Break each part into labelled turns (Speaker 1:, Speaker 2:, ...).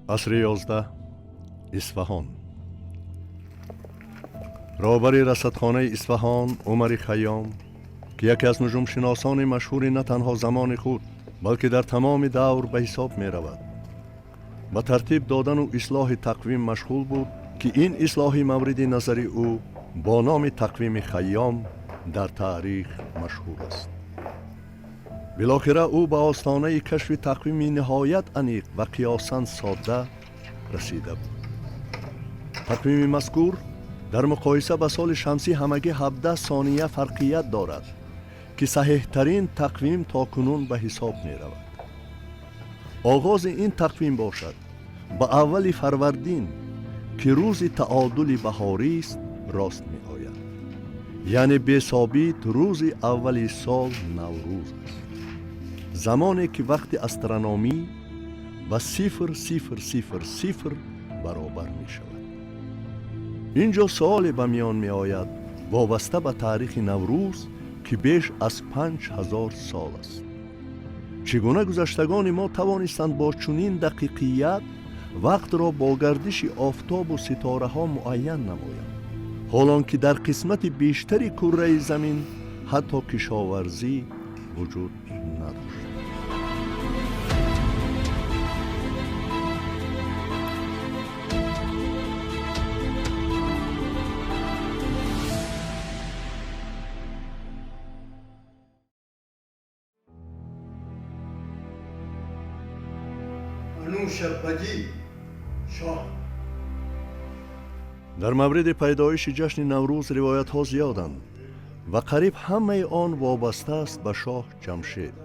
Speaker 1: Асри 11, Исфаҳон. Роҳбари расадхонаи Исфаҳон Умари Хайём, ки яке аз нуҷумшиносони машҳури на танҳо замони худ, балки дар тамоми давр ба ҳисоб меравад, ба тартиб додану ислоҳи тақвим машғул буд, ки ин ислоҳи мавриди назари ӯ бо номи тақвими Хайём дар таърих машҳур аст. Билохира ӯ ба остонаи кашфи тақвими ниҳоят аниқ ва қиёсан содда расида буд. Тақвими мазкур дар муқоиса ба соли шамсӣ ҳамагӣ 17 сония фарқият дорад, ки саҳеҳтарин тақвим то кунун ба ҳисоб меравад. Оғози ин тақвим бошад ба аввали фарвардин, ки рӯзи таодули баҳорист, рост меояд, яъне бесобит рӯзи аввали сол Наврӯз аст, замоне ки вақти астрономӣ ба 00:00 баробар мешавад. Ин ҷо суоле ба миён меояд вобаста ба таърихи Наврӯз, ки беш аз 5000 сол аст. Чӣ гуна гузаштагони мо тавонистанд бо чунин дақиқият вақтро бо гардиши офтобу ситораҳо муайян намоянд, ҳолон ки дар қисмати бештари курраи замин ҳатто кишоварзӣ вуҷуд надошт?
Speaker 2: Анӯшабадӣ шоҳ.
Speaker 1: Дар мавриди пайдоиши ҷашни Наврӯз ривоятҳо зиёданд ва қариб ҳамаи он вобаста аст ба шоҳ Ҷамшед.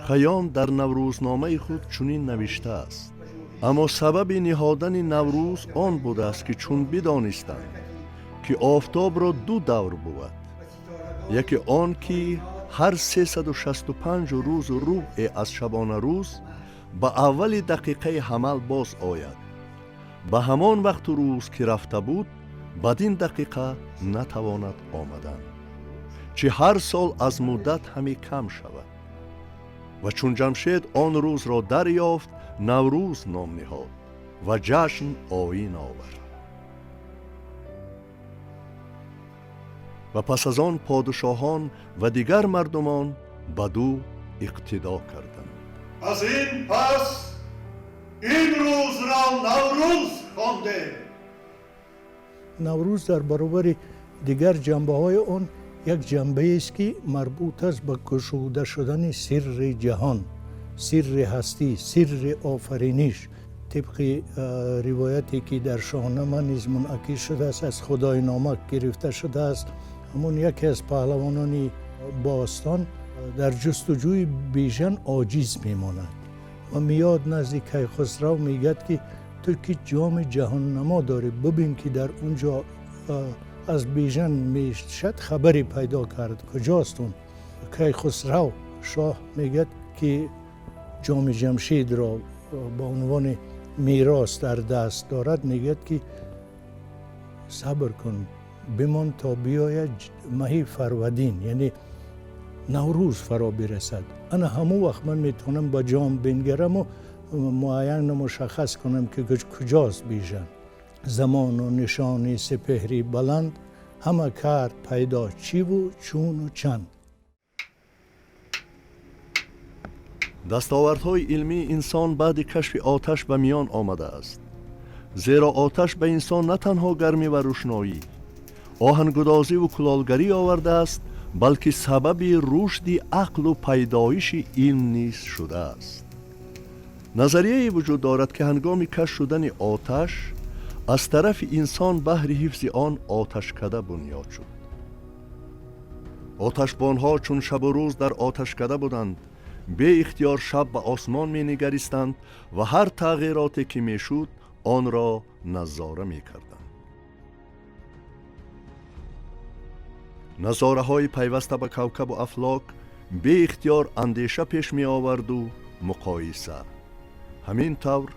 Speaker 1: Хайём дар Наврӯзномаи худ чунин навиштааст: аммо сабаби ниҳодани Наврӯз он будааст, ки чун бидонистанд, ки офтобро ду давр бувад, яке он ки ҳар 365 рӯзу рубъе аз шабонарӯз ба аввали дақиқаи ҳамал боз ояд, ба ҳамон вақту рӯз ки рафта буд, бадин дақиқа натавонад омадан, чӣ ҳар сол аз муддат ҳаме кам шавад. Ва чун Ҷамшед он рӯзро дарёфт, Наврӯз ном ниҳод ва ҷашн оин овард. Ва пас аз он подшоҳон ва дигар мардумон ба ду иқтидо карданд.
Speaker 2: Аз ин пас ин рӯзро Наврӯз хондем.
Speaker 3: Наврӯз дар баробари дигар ҷанбаҳои он як ҷанбаест, ки марбут аст ба кушода шудани сирри ҷаҳон, сирри ҳастӣ, сирри офариниш. Тибқи ривояте, ки дар Шоҳнома низ мунъакис шудааст, аз Худойнома гирифта шудааст, ҳамон яке аз паҳлавонони бостон дар ҷустуҷӯи Бижан оҷиз мемонад ва меёд назди Кайхусрав, мегӯяд, ки ту ки ҷоми ҷаҳоннамо дорӣ, бибин, ки дар он ҷо аз Бижан мешад хабаре пайдо кард, куҷост он? Кайхусрав шоҳ мегӯяд, ки ҷоми Ҷамшидро ба унвони мерос дар даст дорад, мегӯяд, ки сабр кун, бимон то биёяд маҳи фарвардин, яъне Наврӯз фаро бирасад. Ана ҳамон вақт ман метавонам ба ҷом бингараму муайяну мушаххас кунам, ки куҷост Бижан. Замону нишони сепеҳри баланд ҳама кард пайдо чиву чуну чанд.
Speaker 1: Дастовардҳои илмии инсон баъди кашфи оташ ба миён омадааст, зеро оташ ба инсон на танҳо гармӣ ва рӯшноӣ, оҳангудозиву кулолгарӣ овардааст, балки сабаби рушди ақлу пайдоиши илм низ шудааст. Назарияе вуҷуд дорад, ки ҳангоми кашф шудани оташ аз тарафи инсон баҳри ҳифзи он оташкада бунёд шуд. Оташбонҳо чун шабу рӯз дар оташкада буданд, беихтиёр шаб ба осмон менигаристанд ва ҳар тағйироте ки мешуд, онро назора мекарданд. Назораҳои пайваста ба кавкабу афлок беихтиёр андеша пеш меоварду муқоиса. Ҳамин тавр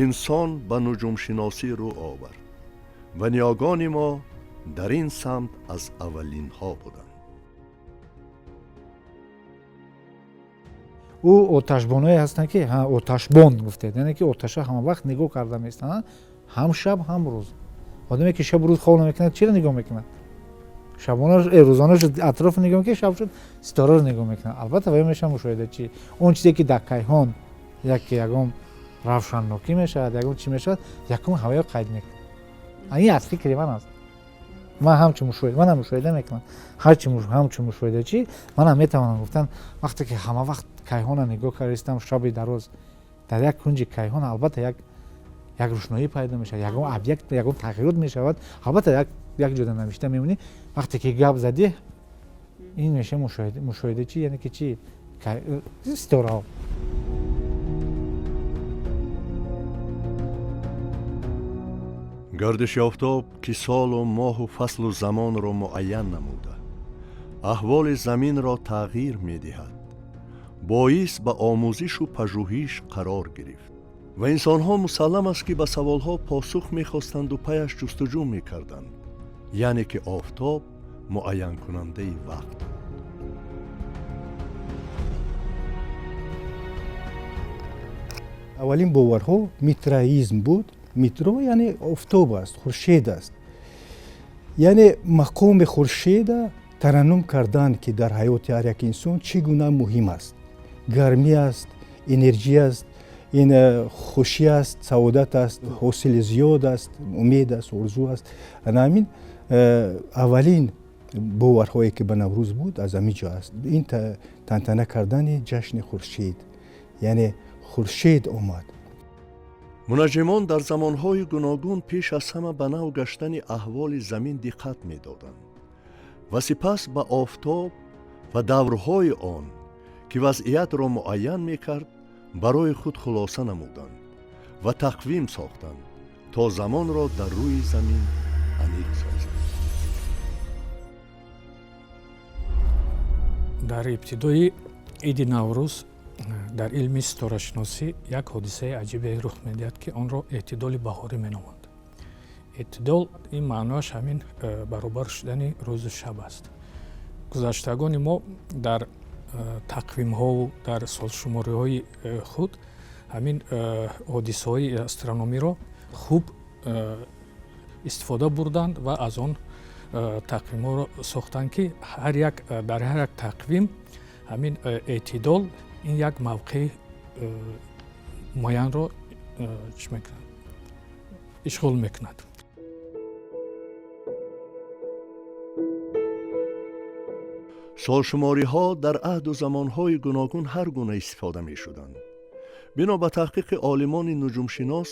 Speaker 1: инсон ба нуҷумшиносӣ рӯ овард ва ниёгони мо дар ин самт аз аввалинҳо буданд.
Speaker 4: Ӯ оташбоное ҳастанд, ки оташбон гуфтед, яъне ки оташа ҳама вақт нигоҳ карда меистананд, ҳам шаб, ҳам рӯз. Одаме ки шабу рӯз хоб намекунад, чиро нигоҳ мекунад? Шабона, рӯзона шуд, атроф нигоҳ мекунад, шаб шуд, ситораро нигоҳ мекунад. Албатта, вай мешавад мушоҳидачӣ. Он чизе ки дар кайҳон як ягон равшаннокӣ мешавад, ягон чӣ мешавад, якум ҳаваё қайд мекунад. Ин аз фикри ман аст. Ман ҳамчун мушоҳида, манам мушоҳида мекунам, ҳарчи ҳамчун мушоҳидачӣ манам метавонам гуфтан, вақте ки ҳама вақт кайҳона нигоҳ кардистам, шаби дароз дар як кунҷи кайҳон албатта як рӯшноӣ пайдо мешавад, ягон объект, ягон тағйирот мешавад, албатта як ҷода навишта мемонӣ. Вақте ки гап задӣ, ин меша мушоҳида чӣ, яъне ки чӣ, ситораҳо.
Speaker 1: Гардиши офтоб, ки солу моҳу фаслу замонро муайян намуда, аҳволи заминро тағйир медиҳад, боис ба омӯзишу пажӯҳиш қарор гирифт ва инсонҳо мусаллам аст, ки ба саволҳо посух мехостанду паяш ҷустуҷӯ мекарданд, яъне ки офтоб муайянкунандаи вақт.
Speaker 5: Аввалин боварҳо митраизм буд. Митро яъне офтоб аст, хуршед аст, яъне мақоми хуршеда тараннум кардан, ки дар ҳаёти ҳар як инсон чӣ гуна муҳим аст: гармӣ аст, энерҷӣ аст, ин хушӣ аст, саодат аст, ҳосили зиёд аст, умед аст, орзу аст. Ана ҳамин аввалин боварҳое, ки ба Наврӯз буд, аз ҳамин ҷо аст. Ин тантана кардани ҷашни хуршед, яъне хуршед омад.
Speaker 1: Мунаҷҷимон дар замонҳои гуногун пеш аз ҳама ба нав гаштани аҳволи замин диққат медоданд ва сипас ба офтоб ва даврҳои он, ки вазъиятро муайян мекард, барои худ хулоса намуданд ва тақвим сохтанд, то замонро дар рӯи замин аниқ созанд.
Speaker 6: Дар ибтидои иди Наврӯз дар илми ситорашиносӣ як ҳодисаи аҷибе рух медиҳад, ки онро эътидоли баҳорӣ меноманд. Эътидол ин маънояш ҳамин баробар шудани рӯзу шаб аст. Гузаштагони мо дар тақвимҳову дар солшумориҳои худ ҳамин ҳодисаҳои астрономиро хуб истифода бурданд ва аз он тақвимҳоро сохтанд, ки ҳар як дар ҳар як тақвим ҳамин эътидол ин як мавқеи муайянро чӣ мекунад, ишғол мекунад.
Speaker 1: Солшумориҳо дар аҳду замонҳои гуногун ҳар гуна истифода мешуданд. Бино ба таҳқиқи олимони нуҷумшинос,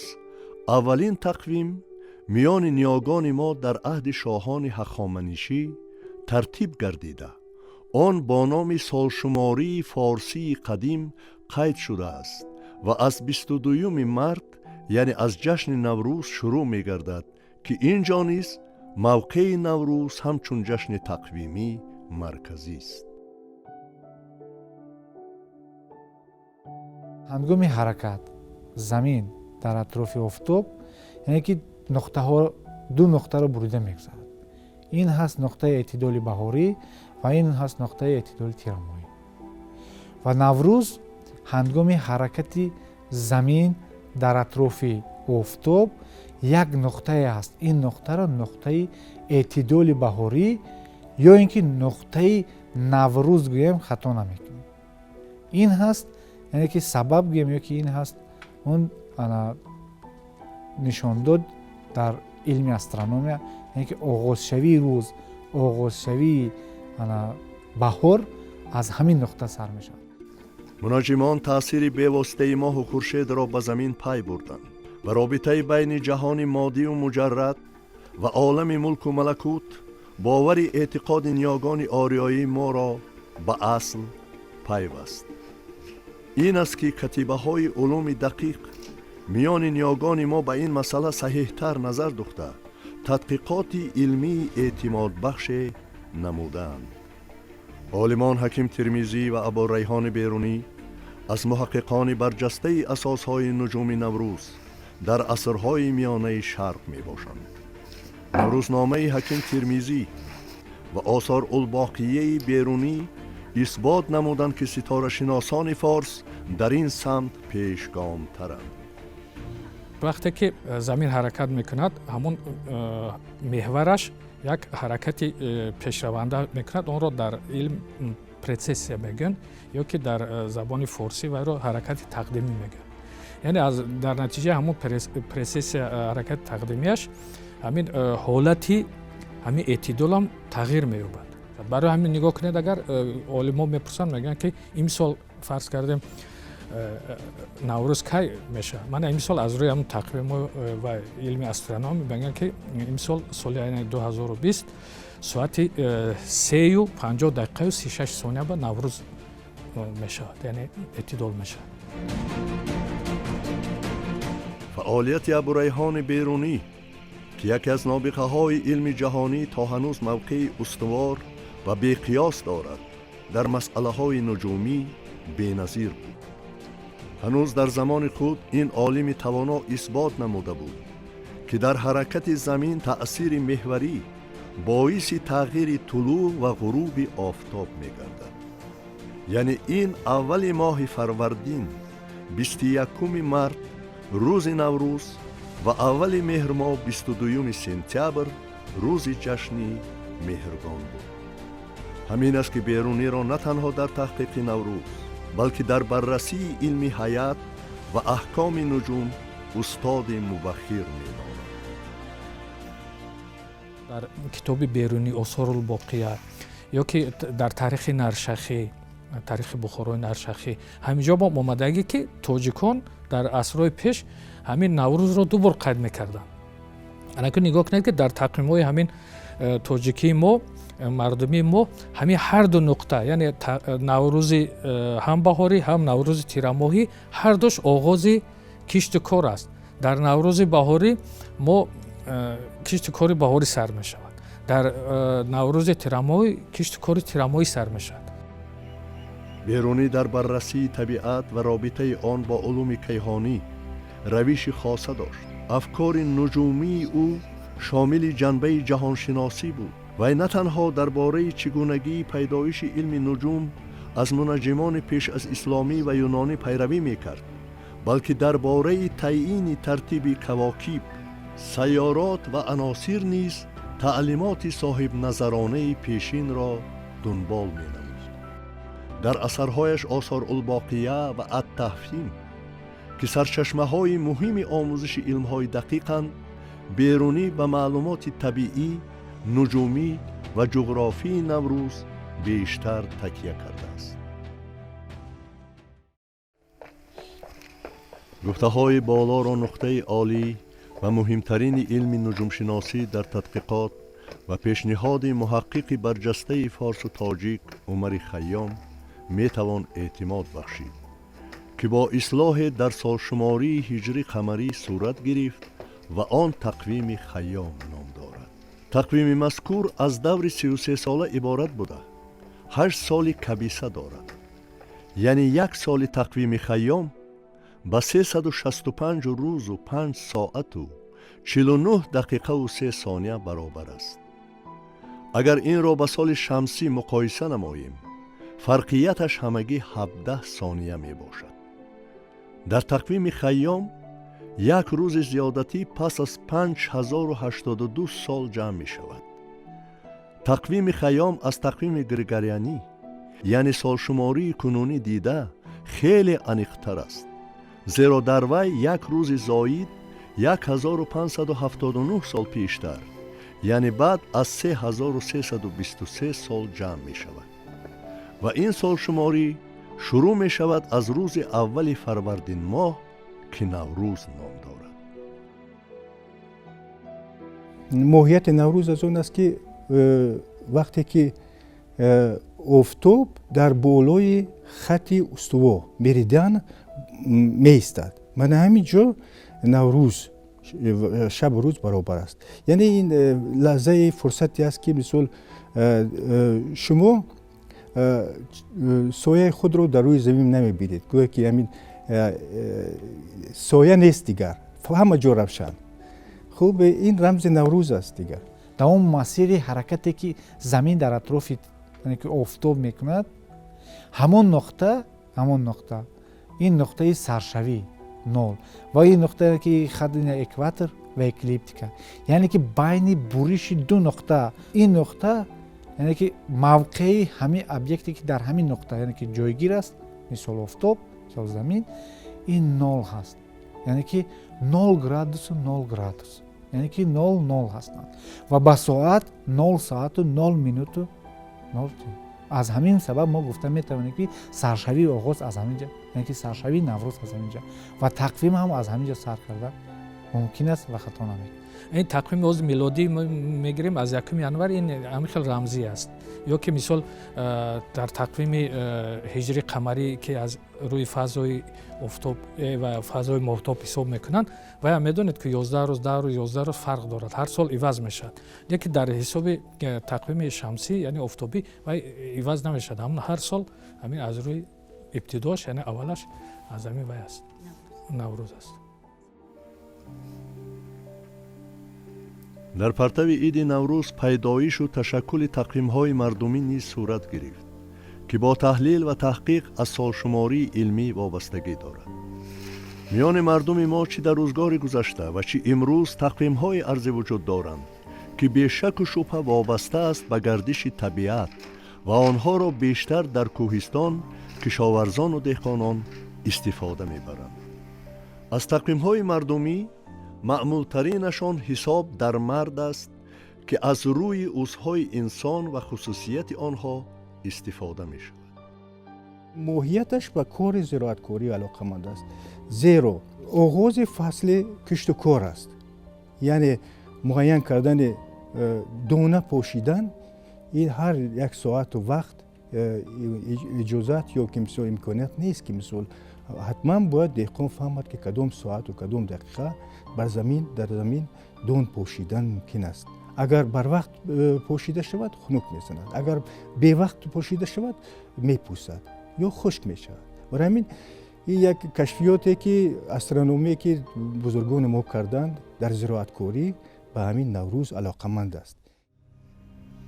Speaker 1: аввалин тақвим миёни ниёгони мо дар аҳди шоҳони ҳахоманишӣ тартиб гардида, он бо номи солшумории форсии қадим қайд шудааст ва аз 22-юми март, яъне аз ҷашни Наврӯз шурӯъ мегардад, ки ин ҷо низ мавқеи Наврӯз ҳамчун ҷашни тақвимӣ марказист.
Speaker 4: Ҳангоми ҳаракат замин дар атрофи офтоб, яъне ки нуқтаҳо, ду нуқтаро бурида мегузарад. Ин ҳаст нуқтаи эътидоли баҳорӣ ва ин ҳаст нуқтаи эътидоли тирамоҳӣ. Ва Наврӯз ҳангоми ҳаракати замин дар атрофи офтоб як нуқтае ҳаст. Ин нуқтаро нуқтаи эътидоли баҳорӣ ё ин ки нуқтаи Наврӯз гӯем, хато намекунем. Ин ҳаст, яъне ки сабаб гӯем, ё ки ин ҳаст он нишондод дар илми астрономия, яъне ки оғозшавии рӯз, оғозшавии баҳор аз ҳамин нуқта сар мешавад.
Speaker 1: Мунаҷҷимон таъсири бевоситаи моҳу хуршедро ба замин пай бурданд ва робитаи байни ҷаҳони моддию муҷаррад ва олами мулку малакут, бовари эътиқоди ниёгони ориёии моро ба асл пайваст. Ин аст, ки катибаҳои улуми дақиқ миёни ниёгони мо ба ин масъала саҳеҳтар назар духта, тадқиқоти илмии эътимодбахше намудаанд. Олимон Ҳаким Термизӣ ва Абурайҳони Берунӣ аз муҳаққиқони барҷастаи асосҳои нуҷуми Наврӯз дар асрҳои миёнаи Шарқ мебошанд. Наврӯзномаи Ҳаким Термизӣ ва Осорулбоқияи Берунӣ Исбот намуданд, ки ситорашиносони форс дар ин самт пешгомтаранд.
Speaker 6: Вақте ки замин ҳаракат мекунад, ҳамон меҳвараш як ҳаракати пешраванда мекунад. Онро дар илм прецессия мегӯянд ё ки дар забони форсӣ вайро ҳаракати тақдимӣ мегӯянд. Яъне дар натиҷаи ҳамон прецессия, ҳаракати тақдимияш, ҳамин ҳолати ҳамин эътидолам тағйир меёбад. Барои ҳамин нигоҳ кунед, агар олимҳо мепурсанд, мегӯянд, ки имсол, фарз кардем, Наврӯз кай мешавад? Мана имсол аз рӯи ҳамн тақвимо ва илми астрономӣ мегӯянд, ки имсол соли 2020 соати 3:50 36 ба Наврӯз мешавад, яъне эътидол мешавад.
Speaker 1: Фаъолияти Абурайҳони Берунӣ, ки яке аз нобиғаҳои илми ҷаҳонӣ то ҳанӯз мавқеи устувор ва беқиёс дорад, дар масъалаҳои нуҷумӣ беназир буд. Ҳанӯз дар замони худ ин олими тавоно исбот намуда буд, ки дар ҳаракати замин таъсири меҳварӣ боиси тағйири тулӯъ ва ғуруби офтоб мегардад. Яъне ин аввали моҳи фарвардин, 21-уми март, рӯзи Наврӯз ва аввали меҳрмоҳ, 22-юми сентябр, рӯзи ҷашни Меҳргон буд. Ҳамин аст, ки Беруниро на танҳо дар таҳқиқи Наврӯз, балки дар баррасии илми ҳаят ва аҳкоми нуҷум устоди мубаххир меномад.
Speaker 6: Дар китоби Берунӣ Осорулбоқия ё ки дар таърихи Наршахӣ, таърихи Бухорои Наршахӣ, ҳаминҷо мо омадагӣ, ки тоҷикон дар асрҳои пеш ҳамин Наврӯзро ду бор қайд мекарданд. Анаки нигоҳ кунед, ки дар тақвимҳои ҳамин тоҷикии мо, мардумии мо, ҳамин ҳар ду нуқта, яъне Наврӯзи ҳам баҳорӣ, ҳам Наврӯзи тирамоҳӣ, ҳар душ оғози кишту кор аст. Дар Наврӯзи баҳорӣ мо кишту кори баҳорӣ сар мешавад, дар Наврӯзи тирамоҳӣ кишту кори тирамоҳӣ сар мешавад.
Speaker 1: Берунӣ дар баррасии табиат ва робитаи он бо улуми кайҳонӣ равиши хоса дошт. Афкори нуҷумии ӯ шомили ҷанбаи ҷаҳоншиносӣ буд. Вай на танҳо дар бораи чӣ гунагии пайдоиши илми нуҷум аз мунаҷҷимони пеш аз исломӣ ва юнонӣ пайравӣ мекард, балки дар бораи таъйини тартиби кавокиб, сайёрот ва аносир низ таълимоти соҳибназаронаи пешинро дунбол менамуд. Дар асарҳояш Осорулбоқия ва Аттафҳим, ки сарчашмаҳои муҳими омӯзиши илмҳои дақиқанд, Берунӣ ба маълумоти табиӣ, нуҷумӣ ва ҷуғрофии Наврӯз бештар такя кардааст. Гуфтаҳои болоро нуқтаи олӣ ва муҳимтарини илми нуҷумшиносӣ дар тадқиқот ва пешниҳоди муҳаққиқи барҷастаи форсу тоҷик Умари Хайём метавон эътимод бахшид, ки бо ислоҳе дар солшумории ҳиҷри қамарӣ сурат гирифт ва он тақвими Хайём ном дорад. Тақвими мазкур аз даври 33сола иборат буда, 8 соли кабиса дорад. Яъне як соли тақвими Хайём ба 365 рӯзу 5 соату 49 дақиқаву 3 сония баробар аст. Агар инро ба соли шамсӣ муқоиса намоем, фарқияташ ҳамагӣ 17 сония мебошад. Дар тақвими Хайём як рӯзи зиёдатӣ пас аз 5082 сол ҷамъ мешавад. Тақвими Хайём аз тақвими григорианӣ, яъне солшумории кунунӣ дида, хеле аниқтар аст, зеро дар вай як рӯзи зоид 1579 сол пештар, яъне баъд аз 3323 сол ҷамъ мешавад ва ин солшуморӣ шурӯъ мешавад аз рӯзи аввали фарвардин моҳ, ки Наврӯз ном дорад.
Speaker 5: Моҳияти Наврӯз аз он аст, ки вақте ки офтоб дар болои хати устуво, меридиан, меистад, мана ҳамин ҷо Наврӯз, шабу рӯз баробар аст. Яъне ин лаҳзаи фурсате аст, ки мисол шумо сояи худро дар рӯи замин намебинед, гӯё ки ҳамин соя нест дигар, ҳама ҷо равшан. Хуб, ин рамзи Наврӯз аст дигар.
Speaker 4: Дар он масири ҳаракате, ки замин дар атрофи, яъне ки офтоб мекунад. Ҳамон нуқта, ҳамон нуқта, ин нуқтаи саршавӣ нол ва ин нуқтае ки хат экватор ва эклиптика, яъне ки байни буриши ду нуқта, ин нуқта, яъне ки мавқеи ҳамин объекте ки дар ҳамин нуқта, яъне ки ҷойгир аст, мисол офтоб, мисол замин, ин нол ҳаст, яъне ки 0 градусу 0 градус, яъне ки 0 0 ҳастанд ва ба соат 0 соату 0 минуту 0. Аз ҳамин сабаб мо гуфта метавонем, ки саршавии оғоз аз ҳамин ҷа, яъне ки саршавии Наврӯз аз ҳамин ҷа ва тақвим ҳам аз ҳамин ҷо сар карда мумкин аст ва хато намекунад.
Speaker 6: Ин тақвими ҳозир милодӣ мегирем аз 1 январ, ин ҳамин хел рамзӣ аст. Ё ки мисол дар тақвими ҳиҷри қамарӣ, ки аз рӯи фазои офтоб ва фазои моҳтоб ҳисоб мекунанд, вая медонед, ки 11 рӯз, 10 рӯз, 11 рӯз фарқ дорад, ҳар сол иваз мешавад. Лекин дар ҳисоби тақвими шамсӣ, яъне офтобӣ, вай иваз намешавад. Ҳамн ҳар сол ҳамин аз рӯи ибтидош, яъне аввалаш аз ҳамин вай аст, Наврӯз аст.
Speaker 1: Дар партави иди Наврӯз пайдоишу ташаккули тақвимҳои мардумӣ низ сурат гирифт, ки бо таҳлил ва таҳқиқ аз солшумории илмӣ вобастагӣ дорад. Миёни мардуми мо чӣ дар рӯзгори гузашта ва чӣ имрӯз тақвимҳои арзӣ вуҷуд доранд, ки бешаку шубҳа вобаста аст ба гардиши табиат ва онҳоро бештар дар кӯҳистон кишоварзону деҳқонон истифода мебаранд. Аз тақвимҳои мардумӣ маъмултаринашон ҳисоб дар мард аст, ки аз рӯи узвҳои инсон ва хусусияти онҳо истифода мешавад.
Speaker 5: Моҳияташ ба кори зироаткорӣ алоқаманд аст, зеро оғози фасли кишту кор аст, яъне муайян кардани дона пошидан, ин ҳар як соату вақт иҷозат ё ки мисол имконият нест, ки мисол ҳатман бояд деҳқон фаҳмад, ки кадом соату кадом дақиқа бар замин, дар замин дон пошидан мумкин аст. Агар барвақт пошида шавад, хунук мезанад, агар бевақт пошида шавад, мепӯсад ё хушк мешавад. Барои ҳамин ин як кашфиёте ки астрономие ки бузургони мо карданд дар зироаткорӣ, ба ҳамин Наврӯз алоқаманд аст.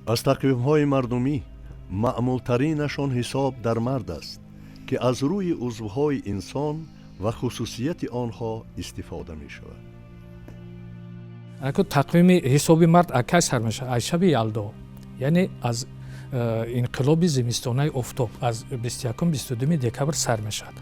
Speaker 1: Аз тақвимҳои мардумӣ маъмултаринашон ҳисоб дар мард аст, ки аз рӯи узвҳои инсон ва хусусияти онҳо истифода мешавад.
Speaker 6: Тақвими ҳисоби мард кай сар мешавад? Аз шаби Ялдо, яъне аз инқилоби зимистонаи офтоб, аз 21, 22 декабр сар мешавад.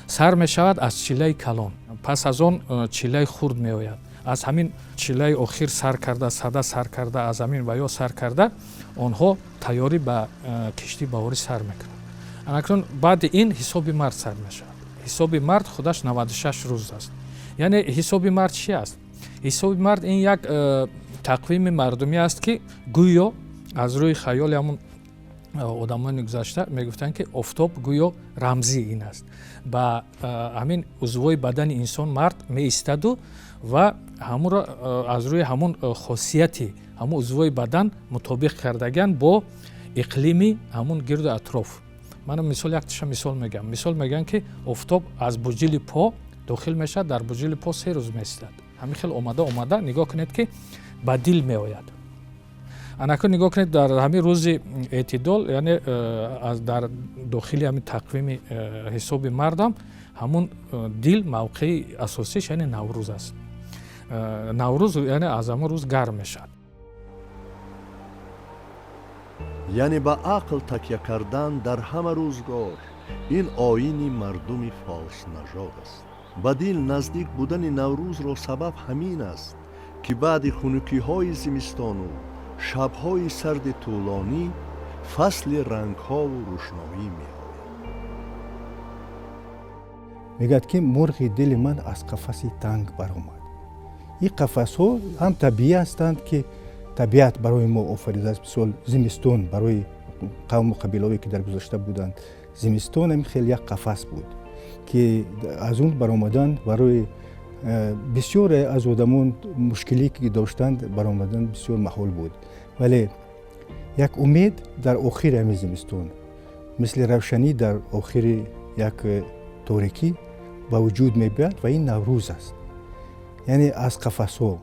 Speaker 6: Сар мешавад аз чиллаи калон, пас аз он чиллаи хурд меояд. Аз ҳамин чиллаи охир сар карда, сада сар карда, аз ҳамин ва ё сар карда, онҳо тайёрӣ ба киштии баҳорӣ сар мекунанд. Анакнун баъди ин ҳисоби мард сар мешавад. Ҳисоби мард худаш 96 рӯз аст. Яъне ҳисоби мард чи аст? Ҳисоби мард ин як тақвими мардумӣ аст, ки гӯё аз рӯи хаёли ҳамун одамони гузашта мегуфтанд, ки офтоб гӯё рамзӣ ин аст, ба ҳамин узвҳои бадани инсон мард меистаду ва ҳамонро аз рӯи ҳамун хосияти ҳамун узвҳои бадан мутобиқ кардагиан бо иқлими ҳамун гирду атроф. Мана мисол, якташа мисол мегӯям. Мисол мегӯям, ки офтоб аз буҷили по дохил мешавад, дар буҷили по 3 рӯз меистад. Ҳамин хел омада омада, нигоҳ кунед, ки ба дил меояд. Анакун нигоҳ кунед, дар ҳамин рӯзи эътидол, яъне дар дохили ҳамин тақвими ҳисоби мардам ҳамун дил мавқеи асосиш, яъне Наврӯз аст. Наврӯз, яъне аз ҳамон рӯз гарм мешавад.
Speaker 1: Яъне ба ақл такя кардан дар ҳама рӯзгор ин оини мардуми форснажод аст. Ба дил наздик будани Наврӯзро сабаб ҳамин аст, ки баъди хунукиҳои зимистону шабҳои сарди тӯлонӣ фасли рангҳову рӯшноӣ меояд.
Speaker 5: Мегӯяд, ки мурғи дили ман аз қафаси танг баромад. Ин қафасҳо ҳам табиӣ ҳастанд, ки табиат барои мо офаридааст. Мисол, зимистон барои қавму қабилаҳое ки дар гузашта буданд, зимистон ҳамин хел як қафас буд, ки аз он баромадан барои бисёре аз одамон мушкиле ки доштанд, баромадан бисёр маҳол буд. Вале як умед дар охири ҳамин зимистон, мисли равшанӣ дар охири як торикӣ ба вуҷуд мебиёяд ва ин Наврӯз аст, яъне аз қафасҳо.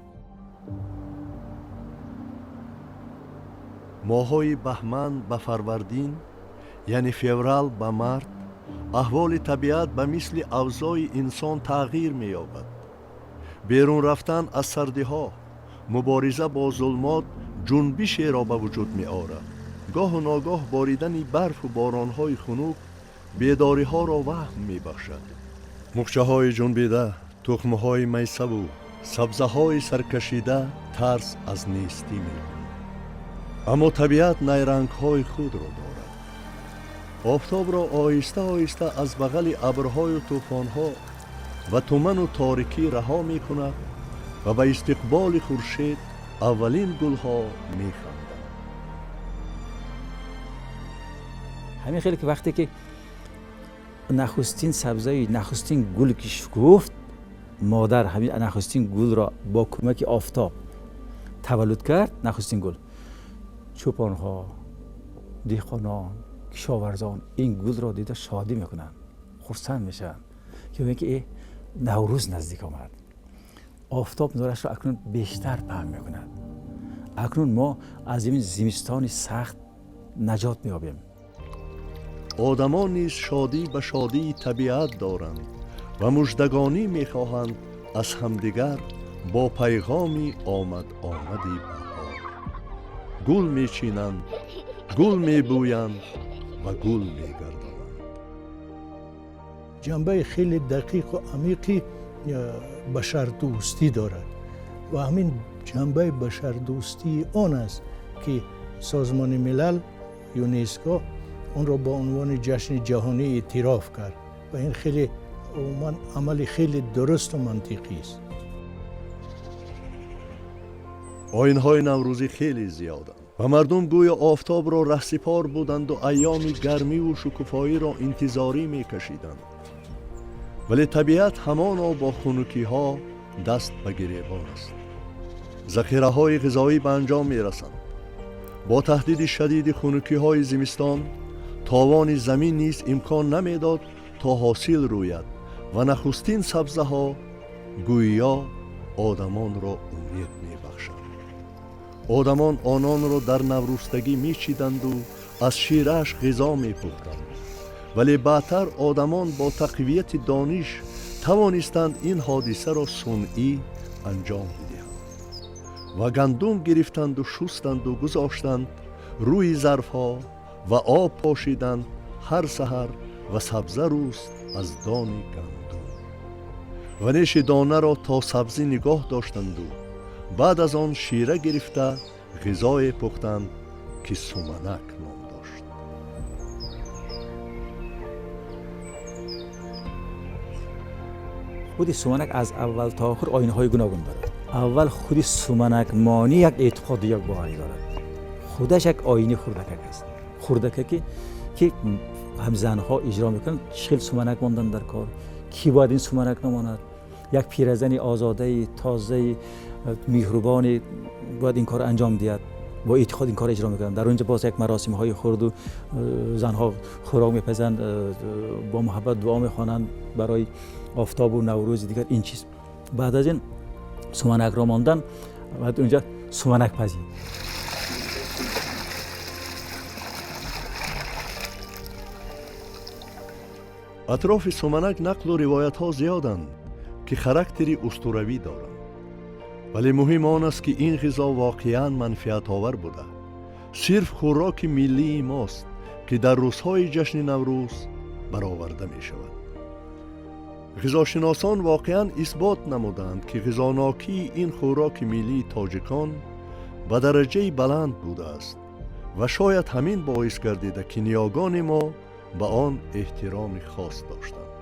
Speaker 1: Моҳҳои баҳман ба фарвардин Яъне феврал ба март, аҳволи табиат ба мисли авзои инсон тағйир меёбад. Берун рафтан аз сардиҳо, мубориза бо зулмот ҷунбишеро ба вуҷуд меорад. Гоҳу ногоҳ боридани барфу боронҳои хунук бедориҳоро ваҳм мебахшад. Мухчаҳои ҷунбида, тухмҳои майсаву сабзаҳои саркашида тарс аз нестӣ мекунад. Аммо табиат найрангҳои худро дорад. Офтобро оҳиста оҳиста аз бағали абрҳою тӯфонҳо ва туману торикӣ раҳо мекунад ва ба истиқболи хуршед аввалин гулҳо механданд.
Speaker 7: Ҳамин хеле ки вақте ки нахустин сабзаи нахустин гул ки шукуфт, модар ҳамин нахустин гулро бо кӯмаки офтоб таваллуд кард. Нахустин гул, чӯпонҳо, деҳқонон, кишоварзон ин гулро дида шодӣ мекунанд, хурсанд мешаванд, ки мегӯянд ки э Наврӯз наздик омад, офтоб нурашро акнун бештар паҳн мекунад, акнун мо аз ин зимистони сахт наҷот меёбем.
Speaker 1: Одамон низ шодӣ ба шодии табиат доранд ва муждагонӣ мехоҳанд аз ҳамдигар бо пайғоми омад омади баҳор. Гул мечинанд, гул мебӯянд ва гул мегардонанд.
Speaker 3: Ҷанбаи хеле дақиқу амиқи башардӯстӣ дорад ва ҳамин ҷанбаи башардӯстии он аст, ки Созмони Милал, ЮНЕСКО онро ба унвони ҷашни ҷаҳонӣ эътироф кард ва ин хеле умуман амали хеле дурусту мантиқӣ аст.
Speaker 1: Оинҳои наврӯзӣ хеле зиёданд ва мардум гӯё офтобро раҳсипор буданду айёми гармиву шукуфоиро интизорӣ мекашиданд. Вале табиат ҳамоно бо хунукиҳо даст ба гиребон аст. Захираҳои ғизоӣ ба анҷом мерасанд. Бо таҳдиди шадиди хунукиҳои зимистон товони замин низ имкон намедод, то ҳосил рӯяд ва нахустин сабзаҳо гӯё одамонро умед мебахшанд. Одамон ононро дар наврӯстагӣ мечиданду аз ширааш ғизо мепухтанд. Вале баъдтар одамон бо тақвияти дониш тавонистанд ин ҳодисаро сунъӣ анҷом бидиҳанд ва гандум гирифтанду шустанду гузоштанд рӯи зарфҳо ва об пошиданд ҳар саҳар ва сабза рӯст аз дони гандум ва неши донаро то сабзӣ нигоҳ доштанду баъд аз он шира гирифта ғизое пухтанд, ки суманак ном дошт.
Speaker 7: Худи суманак аз аввал то охир оинаҳои гуногун дорад. Аввал худи суманакмонӣ як эътиқоду як боварӣ дорад, худаш як оини хурдакак аст, хурдакаке ки ҳам занҳо иҷро мекунанд. Чӣ хел суманак мондан дар кор, кӣ бояд ин суманак намонад? Як пиразани озодаи тозаи меҳрубоне бояд ин корро анҷом диҳад. Бо эътиқод ин корро иҷро мекунанд. Дар онҷо боз як маросимҳои хурду занҳо хӯрок мепазанд, бо муҳаббат дуо мехонанд барои офтобу наврӯзи дигар ин чиз. Баъд аз ин суманакро мондан, баъд унҷа суманак пазид.
Speaker 1: Атрофи суманак нақлу ривоятҳо зиёданд, ки характери устуравӣ доранд. Вале муҳим он аст, ки ин ғизо воқеан манфиатовар буда, сирф хӯроки миллии мост, ки дар рӯзҳои ҷашни Наврӯз бароварда мешавад. Ғизошиносон воқеан исбот намуданд, ки ғизонокии ин хӯроки миллии тоҷикон ба дараҷаи баланд будааст ва шояд ҳамин боис гардида, ки ниёгони мо ба он эҳтироми хос доштанд.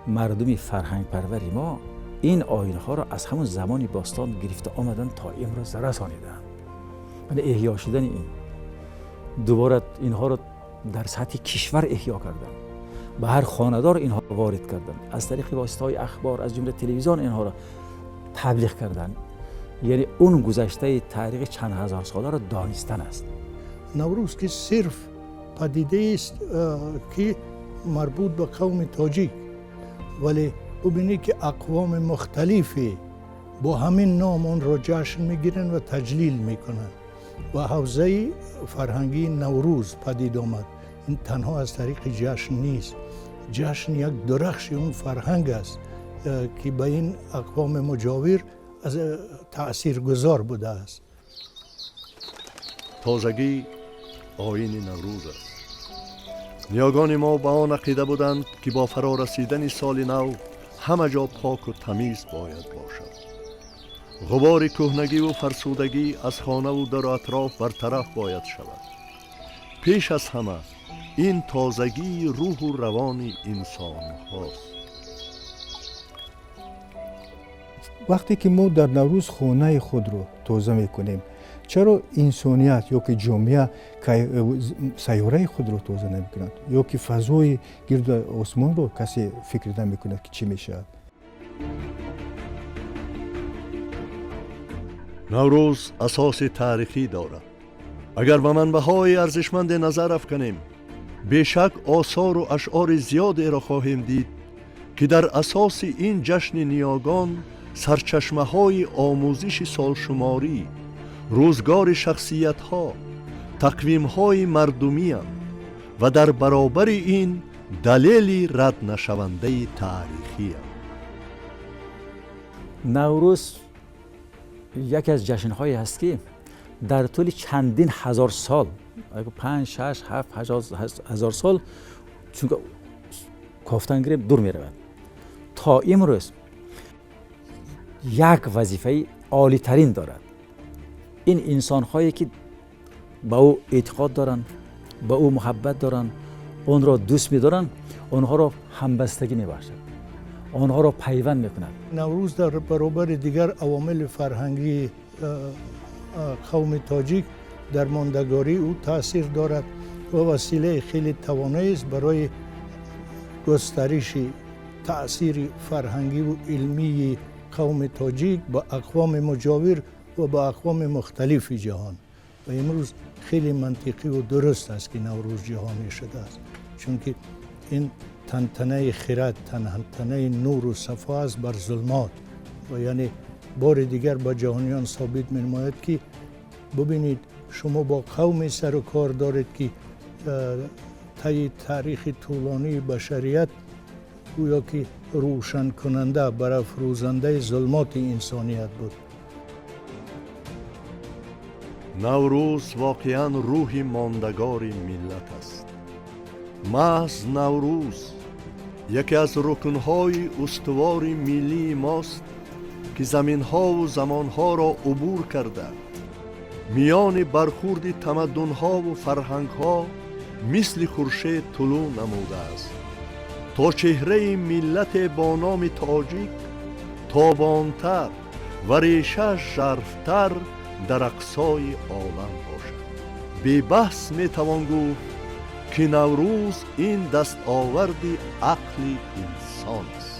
Speaker 7: Мардуми фарҳангпарвари мо ин оинҳоро аз ҳамон замони бостон гирифта омаданд, то имрӯз расониданд. Яъне эҳё шудани ин дубора инҳоро дар сатҳи кишвар эҳё карданд, ба ҳар хонадор инҳоро ворид карданд, аз тариқи воситаҳои ахбор, аз ҷумла телевизион инҳоро таблиғ карданд. Яъне он гузаштаи таърихи чанд ҳазорсоларо донистан аст.
Speaker 3: Наврӯз ки сирф падидеест, ки марбут ба қавми тоҷик, вале бубинед, ки ақвоми мухталифе бо ҳамин ном онро ҷашн мегиранд ва таҷлил мекунанд ва ҳавзаи фарҳангии Наврӯз падид омад. Ин танҳо аз тариқи ҷашн нест. Ҷашн як дурахши он фарҳанг аст, ки ба ин ақвоми муҷовир таъсиргузор будааст.
Speaker 1: Тозагӣ оини Наврӯз аст. Ниёгони мо ба он ақида буданд, ки бо фарорасидани соли нав ҳама ҷо поку тамиз бояд бошад. Ғубори кӯҳнагиву фарсудагӣ аз хонаву дару атроф бартараф бояд шавад. Пеш аз ҳама ин тозагии рӯҳу равони инсонҳост.
Speaker 5: Вақте ки мо дар Наврӯз хонаи худро тоза мекунем, чаро инсоният ё ки ҷомеа сайёраи худро тоза намекунад, ё ки фазои гирду осмонро касе фикр намекунад, ки чӣ мешавад?
Speaker 1: Наврӯз асоси таърихӣ дорад. Агар ба манбаъҳои арзишманде назар афканем, бешак осору ашъори зиёдеро хоҳем дид, ки дар асоси ин ҷашни ниёгон сарчашмаҳои омӯзиши солшуморӣ, рӯзгори шахсиятҳо, тақвимҳои мардумианд ва дар баробари ин далели раднашавандаи таърихианд.
Speaker 7: Наврӯз яке аз ҷашнҳое ҳаст, ки дар тӯли чандин ҳазор сол, 5, 6, 7, 8 ҳазор сол, чунки кофтан гирем дур меравад, то имрӯз як вазифаи олитарин дорад. Ин инсонҳое ки ба ӯ эътиқод доранд, ба ӯ муҳаббат доранд, онро дӯст медоранд, онҳоро ҳамбастагӣ мебахшад, онҳоро пайванд мекунад.
Speaker 3: Наврӯз дар баробари дигар авомили фарҳангии қавми тоҷик дар мондагории ӯ таъсир дорад ва василаи хеле тавонаест барои густариши таъсири фарҳангиву илмии қавми тоҷик ба ақвоми муҷовир ва ба ақвоми мухталифи ҷаҳон. Ва имрӯз хеле мантиқиву дуруст аст, ки Наврӯз ҷаҳонӣ шудааст, чунки ин тантанаи хирад, тантанаи нуру сафо аст бар зулмот ва яъне бори дигар ба ҷаҳониён собит менамояд, ки бубинед, шумо бо қавме сару кор доред, ки таи таърихи тӯлонии башарият гӯё ки рӯшанкунанда, барафрӯзандаи зулмоти инсоният буд.
Speaker 1: Наврӯз воқеан рӯҳи мондагори миллат аст. Маҳз Наврӯз яке аз рукнҳои устувори миллии мост, ки заминҳову замонҳоро убур карда, миёни бархурди тамаддунҳову фарҳангҳо мисли хуршед тулӯъ намудааст, то чеҳраи миллате бо номи тоҷик тобонтар ва решааш жарфтар дар ақсои олам бошад. Бебаҳс метавон гуфт, ки Наврӯз ин дастоварди ақли инсон аст.